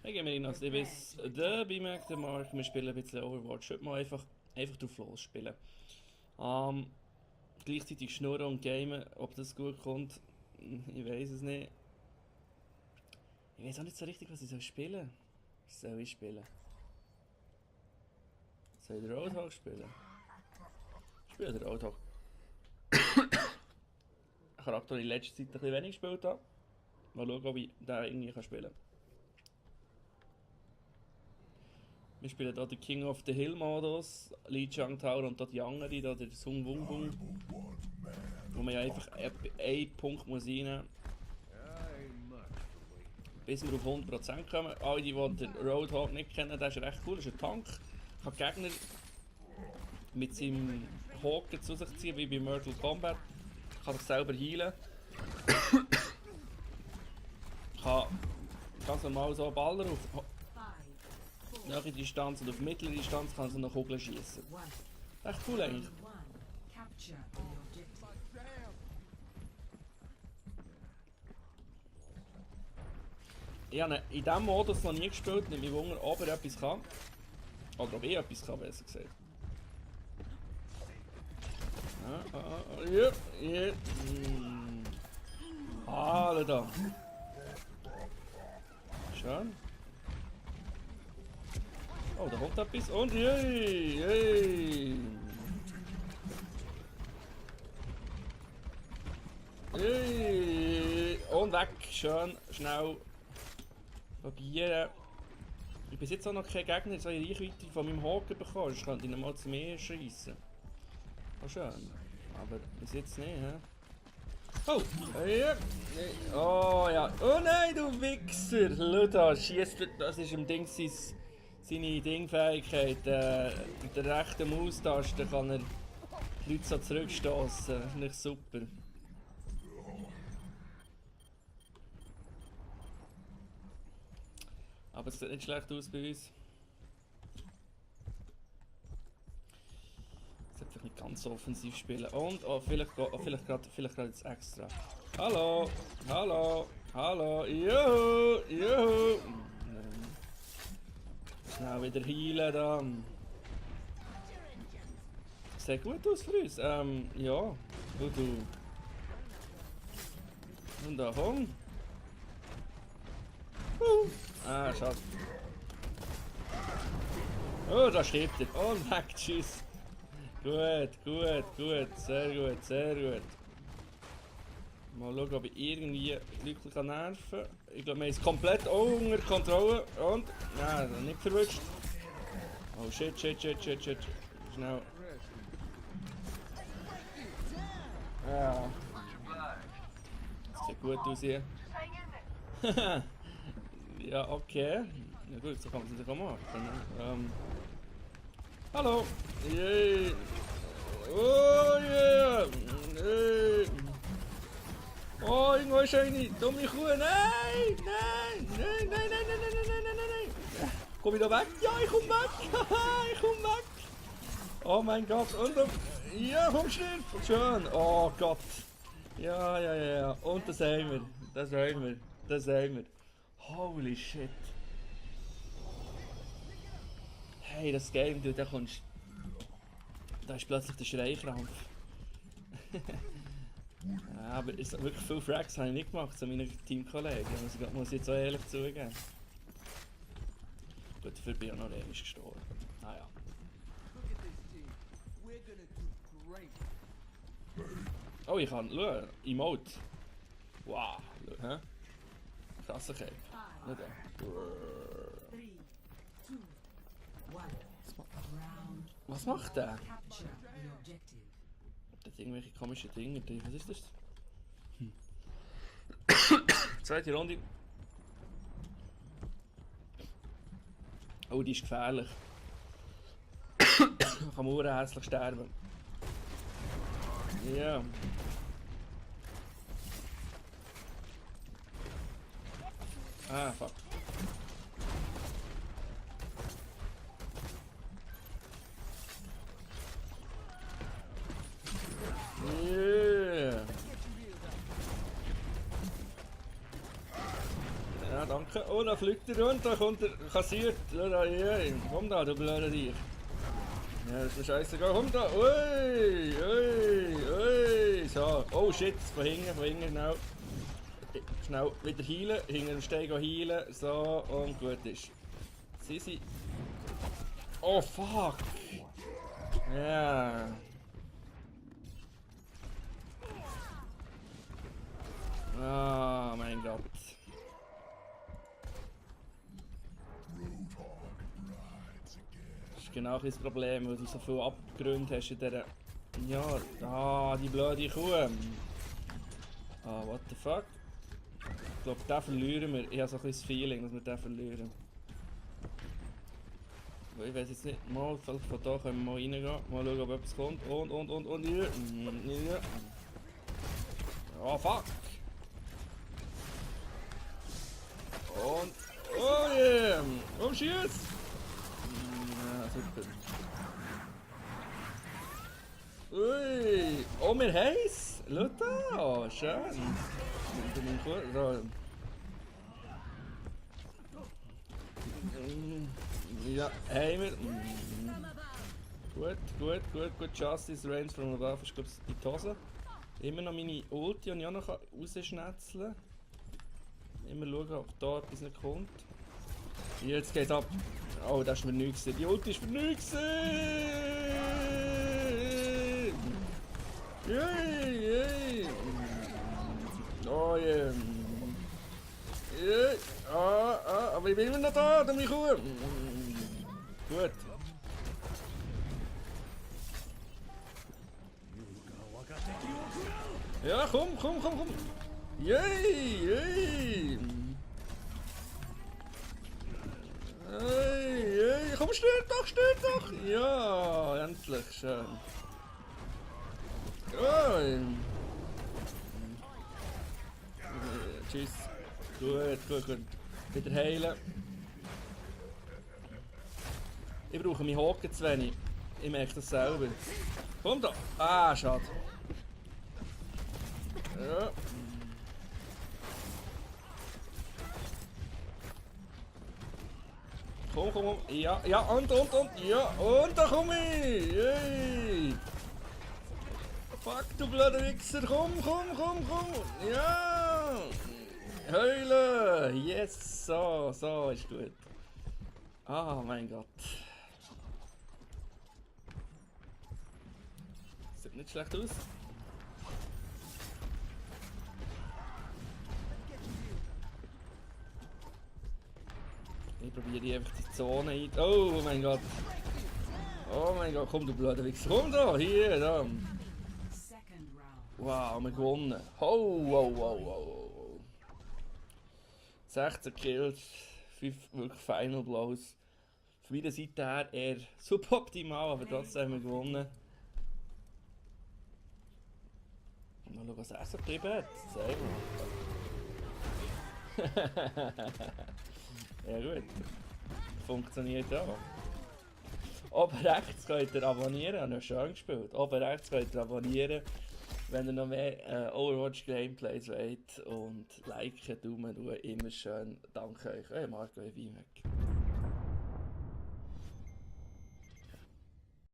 Hey Gemerinos, ich bin's, der BMAC, der Mark. Wir spielen ein bisschen Overwatch. Heute mal einfach drauf losspielen. Gleichzeitig schnurren und gamen, ob das gut kommt, ich weiß es nicht. Ich weiß auch nicht so richtig, was ich spielen soll. Was soll ich spielen? Soll ich den Roadhog spielen? Ich spiele den Roadhog. Ein Charakter, den ich in letzter Zeit ein bisschen wenig gespielt habe. Mal schauen, ob ich den irgendwie spielen kann. Wir spielen hier den King of the Hill Modus, Li Chang Tower und dort die andere, hier der Sung Wung Wung. Wo man ja einfach einen Punkt muss rein, bis wir auf 100% kommen. Alle, die den Roadhog nicht kennen, der ist recht cool, das ist ein Tank. Kann Gegner mit seinem Haken zu sich ziehen, wie bei Mortal Kombat. Kann sich selber heilen. Kann ganz normal so Baller auf nahe Distanz und auf mittlere Distanz kann sie noch Kugeln schießen. Echt cool eigentlich. Ich habe in diesem Modus noch nie gespielt, nicht mich wundern, ob er etwas kann. Oder ob ich etwas kann, besser gesagt. Ja, ja. Hallo da. Schön. Oh, da kommt etwas und yay, yay. Yay. Und weg, schön, schnell probieren. Ich bis jetzt auch noch keinen Gegner so in Reichweite von meinem Haken bekommen, sonst könnte ich ihn mal zu mir schiessen. Oh schön, aber bis jetzt nicht, hä? Oh! Ja. Oh ja! Oh nein, du Wichser! Schau da, schiesst, das ist im Ding seine Dingfähigkeit. Mit der rechten Maustaste kann er die Leute so zurückstoßen. Das ist nicht super. Aber es sieht nicht schlecht aus bei uns. Ich sollte vielleicht nicht ganz so offensiv spielen. Und oh, vielleicht gerade jetzt extra. Hallo! Hallo! Hallo! Juhu! Juhu! Schnell wieder heilen dann. Sieht gut aus für uns. Ja. Du. Und da komm. Ah, schade. Oh, da stirbt er. Und weg, tschüss. Gut. Sehr gut, sehr gut. Mal schauen, ob ich irgendwie glücklich nerven kann. Ich glaube, wir haben es komplett unter Kontrolle. Und, nein, nicht verwischt. Oh shit. Schnell. Ja. Das sieht gut aus hier. Ja, okay. Ja gut, so kann man es natürlich auch machen. Hallo! Yay! Oh yeah! Yay. Oh, irgendwo ist eine dumme Kuh. Nein! Komm ich da weg? Ja, ich komm weg! Ich komm weg! Oh mein Gott! Und ja, komm schnell! Schön! Oh Gott! Ja. Und das haben wir. Holy shit! Hey, das Game, du, da kommst. Da ist plötzlich der Schreikrampf. Ja, aber ist wirklich viel Frags habe ich nicht gemacht zu meinen Teamkollegen, muss ich jetzt auch ehrlich zugeben. Gut, dafür bin ich auch noch einmal gestorben. Naja. Oh, ich kann, schau, Emote. Wow, schau, hä? Krassigkeit. Schau da. Was macht der? Der hat irgendwelche komischen Dinge drin. Was ist das? Zweite Runde. Oh, die ist gefährlich. Kann man hässlich sterben. Ja. Ah, fuck. Yeah. Ja, danke. Danke. Oh, da fliegt er runter, kommt er, kassiert. Komm da, du blöder Dich. Ja, das ist scheißegal. Komm da. Ui, ui, ui. So. Oh shit, von hinten, schnell. Schnell wieder heilen, hinter dem Stein heilen. So, und gut ist. Sie. Oh fuck. Ja. Oh mein Gott. Das ist genau das Problem, weil du so viel Abgründe hast in dieser... Ja, die blöde Kuh. Ah, what the fuck? Ich glaube, den verlieren wir. Ich habe so ein bisschen das Feeling, dass wir den verlieren. Ich weiß jetzt nicht, mal, von da können wir mal reingehen. Mal schauen, ob etwas kommt. Und hier. Ja. Oh fuck! Und. Oh yeah! Oh schieß! Ja, super. Ui! Oh, wir heiß! Schau da! Schön! So. Ja, haben wir. Gut. Justice Reigns from above ist, glaube ich, in die Hose. Immer noch meine Ulti, die ich auch noch rausschnetzeln kann. Immer schauen, ob da etwas nicht kommt. Jetzt geht's ab. Oh, das war für nichts. Die Ulti ist für nichts. Yay! Oh yeah. Aber ich bin immer noch da, du mich Kuh. Gut. Ja, komm. Yay! Komm, stirb doch! Ja, endlich, schön. Oh. Tschüss. Gut. Wieder heilen. Ich brauche meinen Haken zu wenig. Ich merke das selber. Komm da! Ah, schade. Ja. Komm. Ja, und. Ja, und da komm ich! Yay! Fuck, du blöder Wichser! Komm! Ja! Heulen! Yes! So ist gut. Ah, mein Gott. Sieht nicht schlecht aus. Ich probiere einfach die Zone ein. Oh mein Gott! Komm du blöder Wichser! Komm da! Hier, da! Wow, wir gewonnen! Wow! 16 Kills, 5 wirklich Final Blows. Von meiner Seite her eher suboptimal, aber trotzdem haben wir gewonnen. Mal schauen, was er so getrieben hat. Ja gut, funktioniert auch. Oben rechts könnt ihr abonnieren, habe ich schön gespielt. Oben rechts könnt ihr abonnieren, wenn ihr noch mehr Overwatch Gameplays wollt. Und liken, Daumen hoch, immer schön. Danke euch, euer Marco Wimek.